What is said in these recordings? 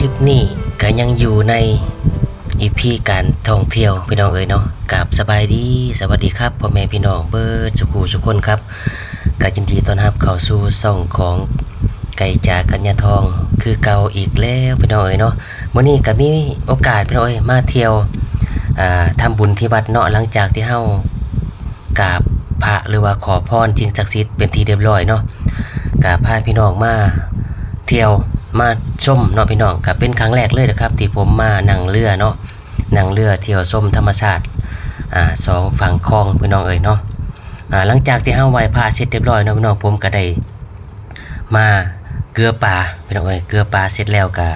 ຄລິບນີ້ກໍຍັງຢູ່ໃນ ອີພີ ການທ່ອງທ່ຽວ ພີ່ນ້ອງເອີຍເນາະ. ກາບສະບາຍດີ ສະຫວັດດີຄັບ ພໍ່ແມ່ພີ່ນ້ອງເບິດສູ່ຄູ່ສູ່ຄົນຄັບ. ກໍຍິນດີຕ້ອນຮັບເຂົ້າສູ່ຊ່ອງຂອງໄກ່ຈາກັນຍາທອງຄືເກົ່າອີກແລ້ວ ພີ່ນ້ອງເອີຍເນາະ. ມື້ນີ້ກໍມີໂອກາດ ພີ່ນ້ອງເອີຍ ມາທ່ຽວ ອ່າ ທຳບຸນທີ່ວັດເນາະ. ຫຼັງຈາກທີ່ເຮົາກາບພະ ຫຼືວ່າຂໍພອນສິ່ງສັກສິດເປັນທີ່ຮຽບຮ້ອຍເນາະ ກໍພາພີ່ນ້ອງມາທ່ຽວ ມາຊົມເນາະພີ່ນ້ອງ. ກໍເປັນຄັ້ງແລກເລີຍນະຄັບ ທີ່ຜົມມານັ່ງເຮືອເນາະ ນັ່ງເຮືອທ່ຽວຊົມທຳມະຊາດ ອ່າ ສອງຝັ່ງຄອງ ພີ່ນ້ອງເອີຍເນາະ. ອ່າ ຫຼັງຈາກທີ່ເຮົາໄຫວ້ພະເສັດຮຽບຮ້ອຍເນາະພີ່ນ້ອງ ຜົມກໍໄດ້ມາເກືອປາ ພີ່ນ້ອງເອີຍ. ເກືອປາເສັດແລ້ວກໍ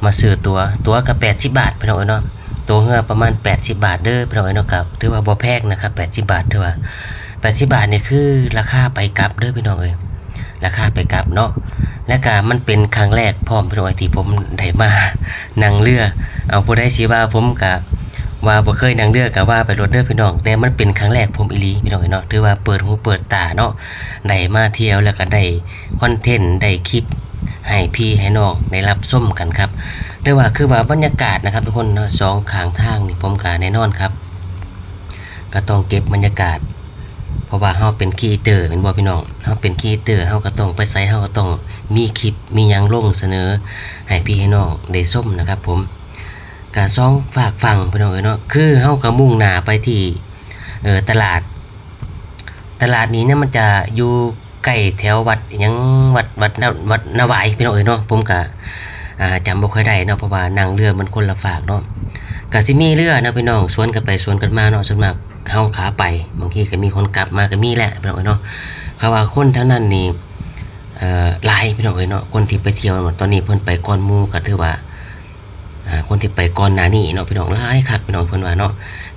ມາຊື້ຕົ໋ວ ຕົ໋ວກໍແປດສິບບາດ ພີ່ນ້ອງເອີຍເນາະ. ຕົ໋ວເຮືອປະມານແປດສິບບາດເດີ ພີ່ນ້ອງເອີຍເນາະ. ກໍຖືວ່າບໍ່ແພງນະຄັບ ແປດສິບບາດ ຖືວ່າ ແປດສິບບາດນີ້ຄືລາຄາໄປກັບເດີ ພີ່ນ້ອງເອີຍ ລາຄາໄປກັບເນາະ. ແລ້ວກະມັນເປັນຄັ້ງແລກພ້ອມ ພີ່ນ້ອງເອີຍ ທີ່ຜົມໄດ້ມານັ່ງເຮືອ. ເອົາ ຜູ້ໃດຊິວ່າຜົມກະວ່າບໍ່ເຄີຍນັ່ງເຮືອກະວ່າໄປໂລດເດີພີ່ນ້ອງ ແຕ່ມັນເປັນຄັ້ງແລກຜົມອີ່ຫຼີ ພີ່ນ້ອງເອີຍເນາະ. ຖືວ່າເປີດຫູເປີດຕາເນາະ ໄດ້ມາທ່ຽວ ແລ້ວກະໄດ້ຄອນເທັນ ໄດ້ຄລິບໃຫ້ພີ່ໃຫ້ນ້ອງໄດ້ຮັບຊົມກັນຄັບ. ແຕ່ວ່າຄືວ່າບັນຍາກາດນະຄັບທຸກຄົນເນາະ ສອງຂ້າງທາງນີ້ ຜົມກະແນ່ນອນຄັບ ກໍຕ້ອງເກັບບັນຍາກາດ ເພາະວ່າເຮົາເປັນຄຣີເອເຕີແມ່ນບໍ່ພີ່ນ້ອງ? ເຮົາເປັນຄຣີເອເຕີ ເຮົາກໍຕ້ອງໄປໃສ ເຮົາກໍຕ້ອງມີຄລິບ ມີຫຍັງລົງສະເໜີໃຫ້ພີ່ໃຫ້ນ້ອງໄດ້ຊົມນະຄັບຜົມ. ກະສອງຟາກຝັ່ງ ພີ່ນ້ອງເອີຍເນາະ ຄືເຮົາກໍມຸ່ງໜ້າໄປທີ່ ເອີ ຕະຫຼາດ ຕະຫຼາດນີ້ນະ ມັນຈະຢູ່ໃກ້ແຖວວັດຫຍັງ ວັດ ວັດນາ ວັດນາຫວາຍ ພີ່ນ້ອງເອີຍເນາະ. ຜົມກະ ອ່າ ຈຳບໍ່ຄ່ອຍໄດ້ເນາະ ເພາະວ່ານັ່ງເຮືອມັນຄົນລະຟາກເນາະ. ກະຊິມີເຮືອເນາະພີ່ນ້ອງ ສວນກັນໄປສວນກັນມາເນາະ. ສ່ວນມາກເຮົາຂາໄປ ບາງທີກໍມີຄົນກັບມາກໍມີແຫຼະ ພີ່ນ້ອງເອີຍເນາະ. ເຂົາວ່າຄົນແຖວນັ້ນນີ້ ເອີ ຫຼາຍ ພີ່ນ້ອງເອີຍເນາະ. ຄົນທີ່ໄປທ່ຽວເນາະ ຕອນນີ້ເພິ່ນໄປກ່ອນໝູ່ ກໍຖືວ່າ ອ່າ ຄົນທີ່ໄປກ່ອນໜ້ານີ້ເນາະ ພີ່ນ້ອງ ຫຼາຍຄັກ ພີ່ນ້ອງ ເພິ່ນວ່າເນາະ.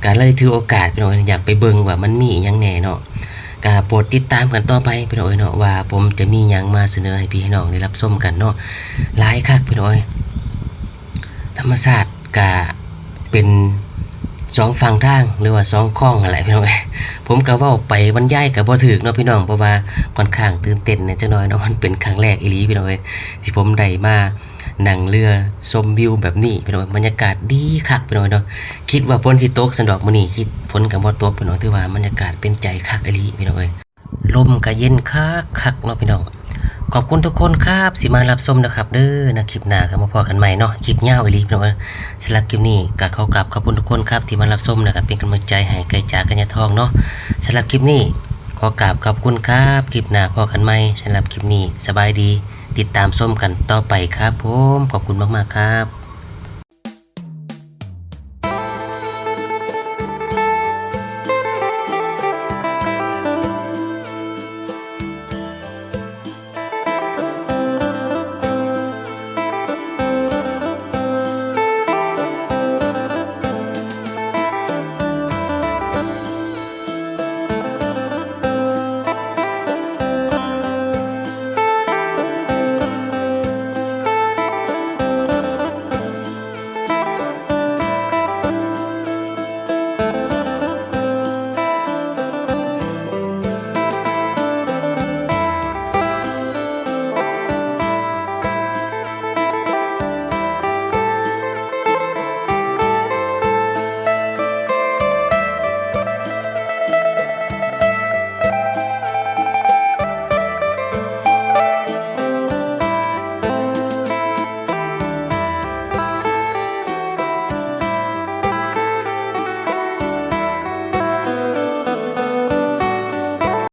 ກໍເລີຍຖືໂອກາດ ພີ່ນ້ອງ ຢາກໄປເບິ່ງວ່າມັນມີອີ່ຫຍັງແດ່ເນາະ. ກໍໂປດຕິດຕາມກັນຕໍ່ໄປ ພີ່ນ້ອງເອີຍເນາະ ວ່າຜົມຈະມີຫຍັງມາສະເໜີໃຫ້ພີ່ໃຫ້ນ້ອງໄດ້ຮັບຊົມກັນເນາະ. ຫຼາຍຄັກ ພີ່ນ້ອງເອີຍ ທຳມະຊາດກະເປັນສອງຝັ່ງທາງ ຫຼືວ່າສອງຄອງຫັ້ນແຫຼະ ພີ່ນ້ອງເອີຍ. ຜົມກະເວົ້າໄປບັນຍາຍກະບໍ່ຖືກເນາະ ພີ່ນ້ອງ ເພາະວ່າຂ້ອນຂ້າງຕື່ນເຕັ້ນແດ່ຈັກໜ້ອຍເນາະ. ມັນເປັນຄັ້ງແລກອີ່ຫຼີ ພີ່ນ້ອງເອີຍ ທີ່ຜົມໄດ້ມານັ່ງເຮືອຊົມວິວແບບນີ້ ພີ່ນ້ອງເອີຍ. ບັນຍາກາດດີຄັກ ພີ່ນ້ອງເອີຍເນາະ. ຄິດວ່າຝົນຊິຕົກຊັ້ນດອກມື້ນີ້ ຄິດ ຝົນກະບໍ່ຕົກ ພີ່ນ້ອງ. ຖືວ່າບັນຍາກາດເປັນໃຈຄັກອີ່ຫຼີ ພີ່ນ້ອງເອີຍ. ລົມກະເຢັນຄັກໆເນາະພີ່ນ້ອງ. ຂອບຄຸນທຸກຄົນຄັບທີ່ມາຮັບຊົມນະຄັບເດີ. ໃນຄລິບໜ້າກໍມາພໍ້ກັນໃໝ່ເນາະ. ຄລິບຍາວອີ່ຫຼີພີ່ນ້ອງເອີຍ. ສຳລັບຄລິບນີ້ກໍຂໍກາບຂອບຄຸນທຸກຄົນຄັບທີ່ມາຮັບຊົມ ແລ້ວກໍເປັນກຳລັງໃຈໃຫ້ໄກ່ຈາກັນຍາທອງເນາະ. ສຳລັບຄລິບນີ້ຂໍກາບຂອບຄຸນຄັບ. ຄລິບໜ້າພໍ້ກັນໃໝ່. ສຳລັບຄລິບນີ້ສະບາຍດີ. ຕິດຕາມຊົມກັນຕໍ່ໄປຄັບຜົມ. ຂອບຄຸນມາກໆຄັບ.